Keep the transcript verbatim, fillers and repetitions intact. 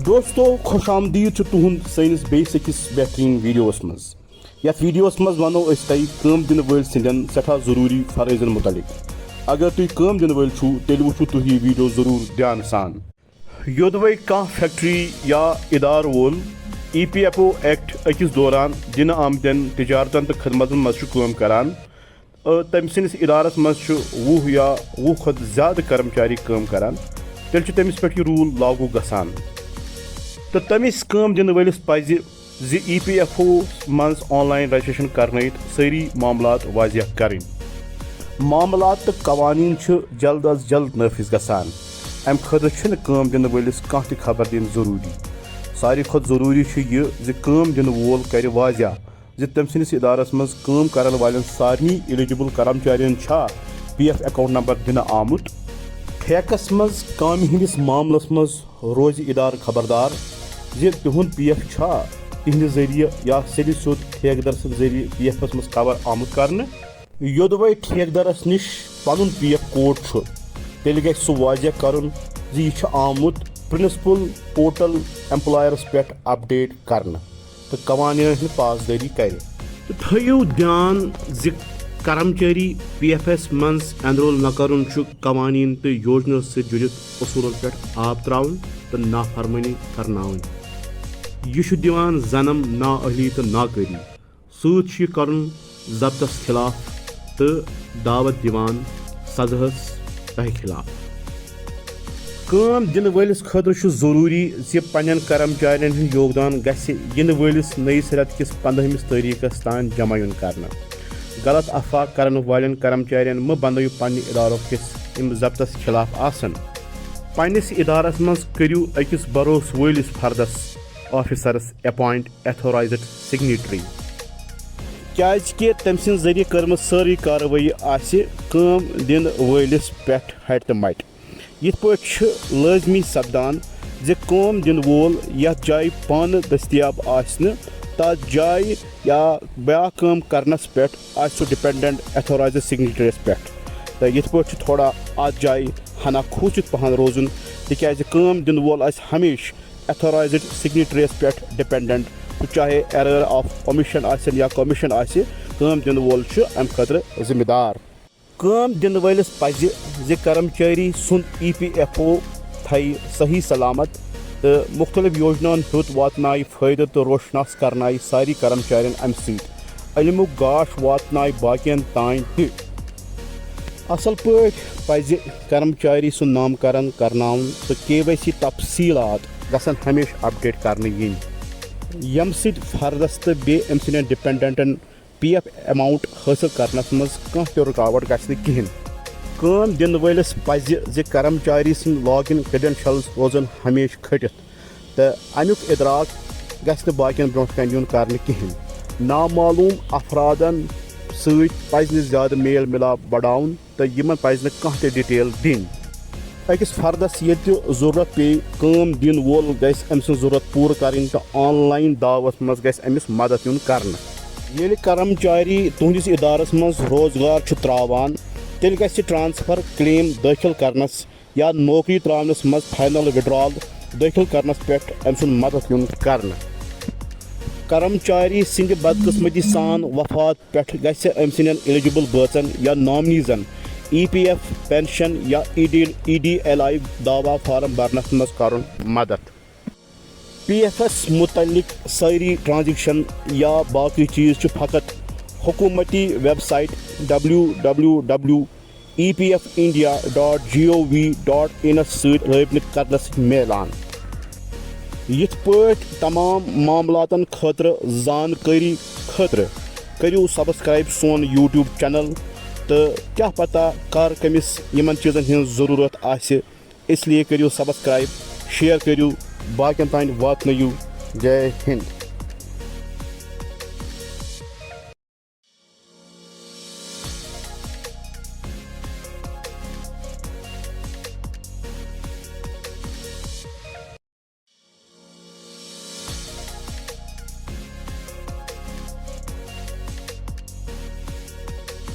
دوستو، خوش آمدید چھُ تُہُنٛد سٲنِس بیٚیِس أکِس بہتریٖن ویٖڈیوَس منٛز۔ یَتھ ویٖڈیوَس منٛز وَنو أسۍ تۄہہِ کٲم دِنہٕ وٲلۍ سٕنٛدٮ۪ن سٮ۪ٹھاہ ضروٗری فرٲیضَن مُتعلِق۔ اگر تُہۍ کٲم دِنہٕ وٲلۍ چھِو، تیٚلہِ وٕچھِو تُہۍ یہِ ویٖڈیو ضروٗر دھیان سان۔ یوٚدوَے کانٛہہ فیکٹری یا اِدارٕ وول ای پی ایف او ایکٹ أکِس دوران دِنہٕ آمتٮ۪ن تجارتن تہٕ خدمتن منٛز چھُ کٲم کران، تہٕ تٔمۍ سٕنٛدِس اِدارَس منٛز چھُ وُہ یا وُہ کھۄتہٕ زیادٕ کرمچاری کٲم کران، تیٚلہِ چھُ تٔمِس پٮ۪ٹھ یہِ روٗل لاگوٗ گژھان۔ تہٕ تٔمِس کٲم دِنہٕ وٲلِس پَزِ زِ ای پی ایف او منٛز آن لائن رجسٹریشن کرنٲوِتھ سٲری معاملات واضح کرٕنۍ۔ معاملات تہٕ قوانین چھِ جلد از جلد نافذ گژھان۔ امہِ خٲطرٕ چھُنہٕ کٲم دِنہٕ وٲلِس کانٛہہ تہِ خبر دِنۍ ضروٗری۔ ساروی کھۄتہٕ ضروٗری چھُ یہِ زِ کٲم دِنہٕ وول کرِ واضح زِ تٔمۍ سٕنٛدِس ادارس منٛز کٲم کرن والٮ۪ن سارنٕے ایلیجیبل کرمچارین چھا پی ایف اکاؤنٹ نمبر دِنہٕ آمُت۔ ٹھیکس منٛز کامہِ ہٕنٛدِس معاملس منٛز روزِ ادارٕ خبردار زِ تِہُنٛد پی ایف چھا تِہنٛدِ ذٔریعہٕ یا سیٚدِ سیوٚد ٹھیکہٕ در سٕنٛدِ ذٔریعہٕ پی ایفس منٛز کور آمُت کرنہٕ۔ یوٚدوَے ٹھیکہٕ درس نِش پنُن پی ایف کوڈ چھُ، تیٚلہِ گژھِ سُہ واضح کرُن زِ یہِ چھُ آمُت پرنسپل پورٹل ایمپلایرس پٮ۪ٹھ اپڈیٹ کرنہٕ تہٕ قوانینن ہٕنٛز پاسدٲری کرِ۔ تہٕ تھٲیِو دیان زِ کرمچٲری پی ایف ایس منٛز انرول نہ کرُن چھُ قوانین تہٕ یوجنو سۭتۍ جُڑِتھ اصوٗلن پٮ۪ٹھ آب تراوُن تہٕ نافرمٲنی کرناوٕنۍ۔ یہِ چھُ دِوان زنم نااہلی تہٕ ناکٲری۔ سۭتۍ چھُ یہِ کرُن ضبطس خلاف تہٕ دعوت دِوان سزہس تۄہہِ خلاف۔ کٲم دِنہٕ وٲلِس خٲطرٕ چھُ ضروٗری زِ پننٮ۪ن کرمچارین ہُنٛد یوگدان گژھِ یِنہٕ وٲلِس نٔیِس رٮ۪تہٕ کِس پندہمِس تٲریخس تام جمع یُن کرنہٕ۔ غلط افواہ کرن والٮ۪ن کرمچارین مہٕ بنٲوِو پننہِ ادارُک حصہٕ یِم ضبطس خلاف آسن۔ پننِس ادارس منٛز کٔرِو أکِس بھروسہٕ وٲلِس فردس، آفیسرس، اپوائنٹ ایتھورائزڈ سگنیٹری، کیازِ کہِ تٔمۍ سٕنٛدِ ذٔریعہٕ کٔرمٕژ سٲرٕے کاروٲیی آسہِ کٲم دِنہٕ وٲلِس پٮ۪ٹھ ہٹہِ تہٕ مٹہِ۔ یِتھ پٲٹھۍ چھُ لٲزمی سپدان زِ کٲم دِنہٕ وول یَتھ جایہِ پانہٕ دٔستیاب آسہِ نہٕ، تَتھ جایہِ یا بیٛاکھ کٲم کرنَس پٮ۪ٹھ آسہِ سُہ ڈِپینڈنٹ ایتھورائزڈ سگنیٹریَس پٮ۪ٹھ۔ تہٕ یِتھ پٲٹھۍ چھُ تھوڑا اَتھ جایہِ ہنا کھوٗژِتھ پَہَن روزُن، تِکیازِ کٲم دِنہٕ وول آسہِ ہمیشہِ ایتھورائزڈ سگنیٹریَس پٮ۪ٹھ ڈِپینڈنٹ، تہٕ چاہے ایرر آف اومیشن آسن یا کمیشن آسہِ، کٲم دِنہٕ وول چھُ اَمہِ خٲطرٕ ذمہٕ دار۔ کٲم دِنہٕ وٲلِس پَزِ زِ کرمچٲری سُنٛد ای پی ایف او تھایہِ صحیح سلامت تہٕ مُختٔلِف یوجناہَن ہیوٚت واتنایہِ فٲیدٕ تہٕ روشناس کرنایہِ ساری کرمچارین اَمہِ سۭتۍ علمُک گاش واتنایہِ باقین تام تہِ۔ اَصٕل پٲٹھۍ پَزِ کرمچاری سُنٛد نامکرن کرناوُن تہٕ کے وائی سی تفصیٖلات گژھن ہمیشہِ اپڈیٹ کرنہٕ یِنۍ، ییٚمہِ سۭتۍ فردس تہٕ بیٚیہِ أمۍ سٕنٛدٮ۪ن ڈِپینڈنٹن پی ایف اماؤنٹ حٲصِل کرنس منٛز کانٛہہ تہِ رُکاوٹ گژھِ نہٕ کِہینۍ۔ کٲم دِنہٕ وٲلِس پَزِ زِ کرمچاری سٕنٛدۍ لاگ اِن کریڈینشلز روزن ہمیشہِ کھٔٹِتھ تہٕ اَمیُک ادراک گژھِ نہٕ باقین برٛونٛٹھ کنہِ یُن کرنہٕ کِہینۍ۔ نامعلوم افرادن سۭتۍ پَزِ نہٕ زیادٕ میل مِلاپ بڑاوُن تہٕ یِمن پَزِ نہٕ کانٛہہ تہِ ڈیٹیل دِنۍ۔ أکِس فردس ییٚتہِ ضروٗرت پیٚیہِ، کٲم دِنہٕ وول گژھِ أمۍ سٕنٛز ضروٗرت پوٗرٕ کرٕنۍ تہٕ آن لائن دعوس منٛز گژھِ أمِس مدد یُن کرنہٕ۔ ییٚلہِ کرمچاری تُہنٛدِس ادارس منٛز روزگار چھُ ترٛاوان، تیٚلہِ گژھِ ٹرانسفر کلیم دٲخل کرنس یا نوکری ترٛاونس منٛز فائنل وِڈرال دٲخل کرنس پٮ۪ٹھ أمۍ سُنٛد مدد یُن کرنہٕ۔ کرمچاری سٕنٛدِ بدقسمتی سان وفات پٮ۪ٹھ گژھِ أمۍ سٕنٛدٮ۪ن ایلیجیبل بٲژن یا نامنیزن ای پی ایف پینشن یا E D, E D L I دعویٰ فارم بھرنس منٛز کرُن مدد۔ پی ایف ایس مُتعلق سٲری ٹرانزیکشن یا باقی چیز چھِ فقط حکومتی website W W W E P F India dot G O V dot انس سۭتۍ رٲبطہٕ کرنس سۭتۍ میلان۔ یِتھ پٲٹھۍ تمام معاملاتن خٲطرٕ زانکٲری خٲطرٕ کٔرِو سبسکرائب سون یوٹیوب چینل تہٕ کیٛاہ پتہ کر کٔمِس یِمن چیزن ہٕنٛز ضروٗرت آسہِ، اس لیے کٔرِو سبسکرائب، شیئر کٔرِو، باقین تام واتنٲیِو۔ جے ہند۔